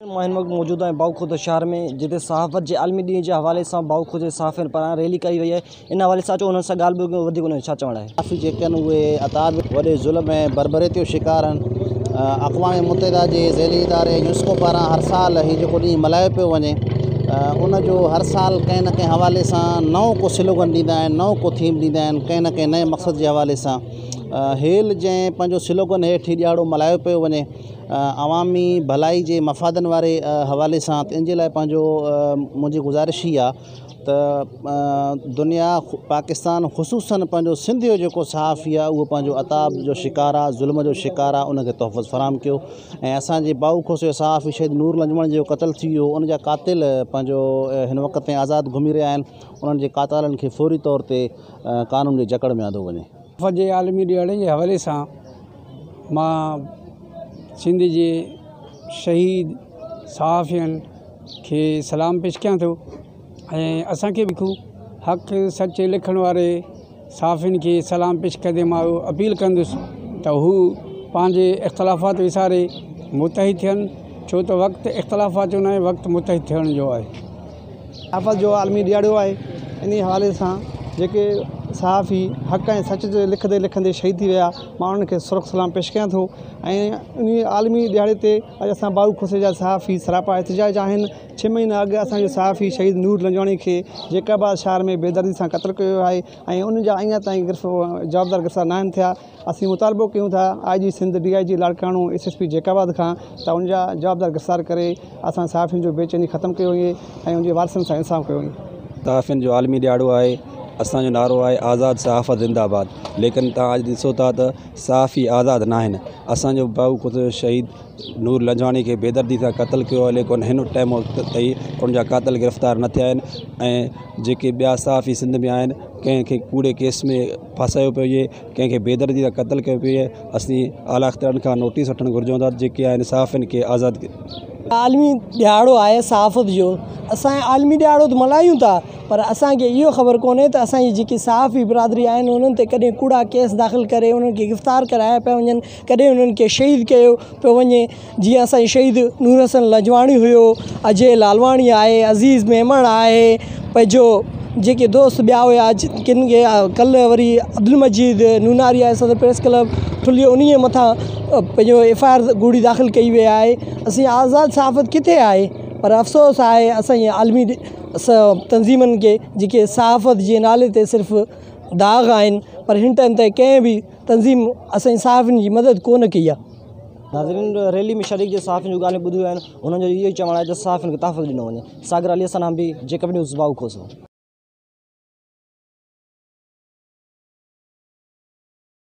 مان هن وقت موجود آهيان باهو کوسو شهر ۾ جتي صحافت جي عالمي ڏينهن جي حوالي سان باهو کوسي صحافين پاران ريلي ڪئي وئي آهي ان حوالي سان اچو انهن سان ڳالهه ٻولهه ڪيون وڌيڪ انهن جو ڇا چوڻ آهي. صحافي جيڪي آهن اهي عتاب وڏي ظلم ۽ بربريت جو شڪار آهن. اقوام متحده جي ذيلي اداري يونسڪو پاران هر سال هي جيڪو ڏينهن ملهايو پيو وڃي ان جو هر سال ڪنهن نه ڪنهن حوالي سان نئون ڪو سلوگن ڏيندا آهن نئون ڪو ٿيم ڏيندا آهن ڪنهن نه ڪنهن نئين مقصد جي حوالي سان هيل جنهن پنهنجو سلوگن هيٺ هي ڏهاڙو ملهايو پيو وڃي عوامي ڀلائي جي مفادن واري حوالي سان ته ان جي لاء پنهنجو منهنجي گذارش هي آهي ته دنيا پاڪستان خصوصن پنهنجو سنڌ جو جيڪو صحافي آهي اهو پنهنجو عتاب جو شڪار آهي ظلم جو شڪار آهي ان کي تحفظ فراهم ڪيو ۽ اسانجي باهو کوسي جو صحافي شهيد نور لنجمڻ جو قتل ٿي ويو ان جا قاتل پنهنجو هن وقت تائين آزاد گهمي رهيا آهن انهن جي قاتلن کي فوري طور تي قانون جي جڪڙ ۾ آندو وڃي. صحافت جي عالمي ڏهاڙي جي حوالي سان مان سنڌ جي شهيد صحافين کي سلام پيش ڪيان ٿو ۽ اسان کي به حق سچ لکڻ واري صحافين کي سلام پيش ڪندي مان اهو اپيل ڪندس ته هو پنهنجي اختلافات وساري متحد ٿين ڇو ته وقت اختلافات جو ناهي وقت متحد ٿيڻ جو آهي. صحافت جو عالمي ڏهاڙو آهي انهي حوالي سان جيڪي صحافي حق ۽ سچ جي لکندي لکندي شهيد ٿي ويا مان انهن کي سرخ سلام پيش ڪيان ٿو ۽ انهي عالمي ڏهاڙي تي اڄ اسان باهو کوسي جا صحافي سراپا احتجاج آهن ڇهه مهينا اڳ اسان جو صحافي شهيد نور لنجواڻي کي جيڪب آباد شهر ۾ بيدردي سان قتل ڪيو ويو آهي ۽ ان جا اڃا تائين جوابدار گرفتار ناهن ٿيا اسين مطالبو ڪيون ٿا I G Sindh, D I G Larkana, S S P Jacobabad کان ته ان جا جوابدار گرفتار ڪري اسان صحافين جو بيچيني ختم ڪيو وڃي ۽ ان جي وارثن سان انصاف ڪيو وڃي. صحافين جو عالمي ڏهاڙو آهي اسان جو نعرو آهي آزاد صحافت زنده آباد ليڪن توهان اڄ ڏسو ٿا ته صحافي آزاد ناهن اسان جو باهو کوسو شهيد نور لنجواڻي کي بيدردي سان قتل ڪيو ويو ليڪن هن ٽائيم تائين ان جا قاتل گرفتار نه ٿيا آهن ۽ جيڪي ٻيا صحافي سنڌ ۾ آهن ڪنهن کي ڪوڙي ڪيس ۾ ڦاسايو پيو وڃي ڪنهن کي بيدردي سان قتل ڪيو پيو وڃي اسين اعليٰ اختيارن کان نوٽيس وٺڻ گهرجون ٿا جيڪي آهن صحافين کي آزاد. عالمي ڏهاڙو آهي صحافت جو اسان عالمي ڏهاڙو ته ملهايون ٿا پر اسان کي اهو خبر ڪونهي ته اسان جي جيڪي صحافي برادري آهن انهن تي ڪڏهن ڪوڙا ڪيس داخل ڪري انهن کي گرفتار ڪرايا پيا وڃن ڪڏهن انهن کي شهيد ڪيو پيو وڃي جيئن اسان جي شهيد نور حسن لنجواڻي هيو، اجي لالواڻي آهي، عزيز ميمڻ آهي، پنهنجو جيڪي دوست ٻيا هيا ڪن کي ڪلهه وري عبدالمجيد نوناري آهي صدر پريس ڪلب ٺلهي انهي مٿان پنهنجو ايف I R ڪوڙي داخل ڪئي وئي آهي اسين آزاد صحافت ڪٿي آهي پر افسوس آهي اسان جي عالمي تنظيمن کي جيڪي صحافت جي نالي تي صرف داغ آهن پر هن ٽائيم تائين ڪنهن به تنظيم اسان جي صحافين جي مدد ڪونه ڪئي آهي. ناظرين ريلي ۾ شريڪ جي صحافين جون ڳالهيون ٻڌيون آهن انهن جو اهو ئي چوڻ آهي ته صحافين کي تحفظ ڏنو وڃي. ساگر علي حسن آنبي، جيڪب نيوز، باهو کوسو.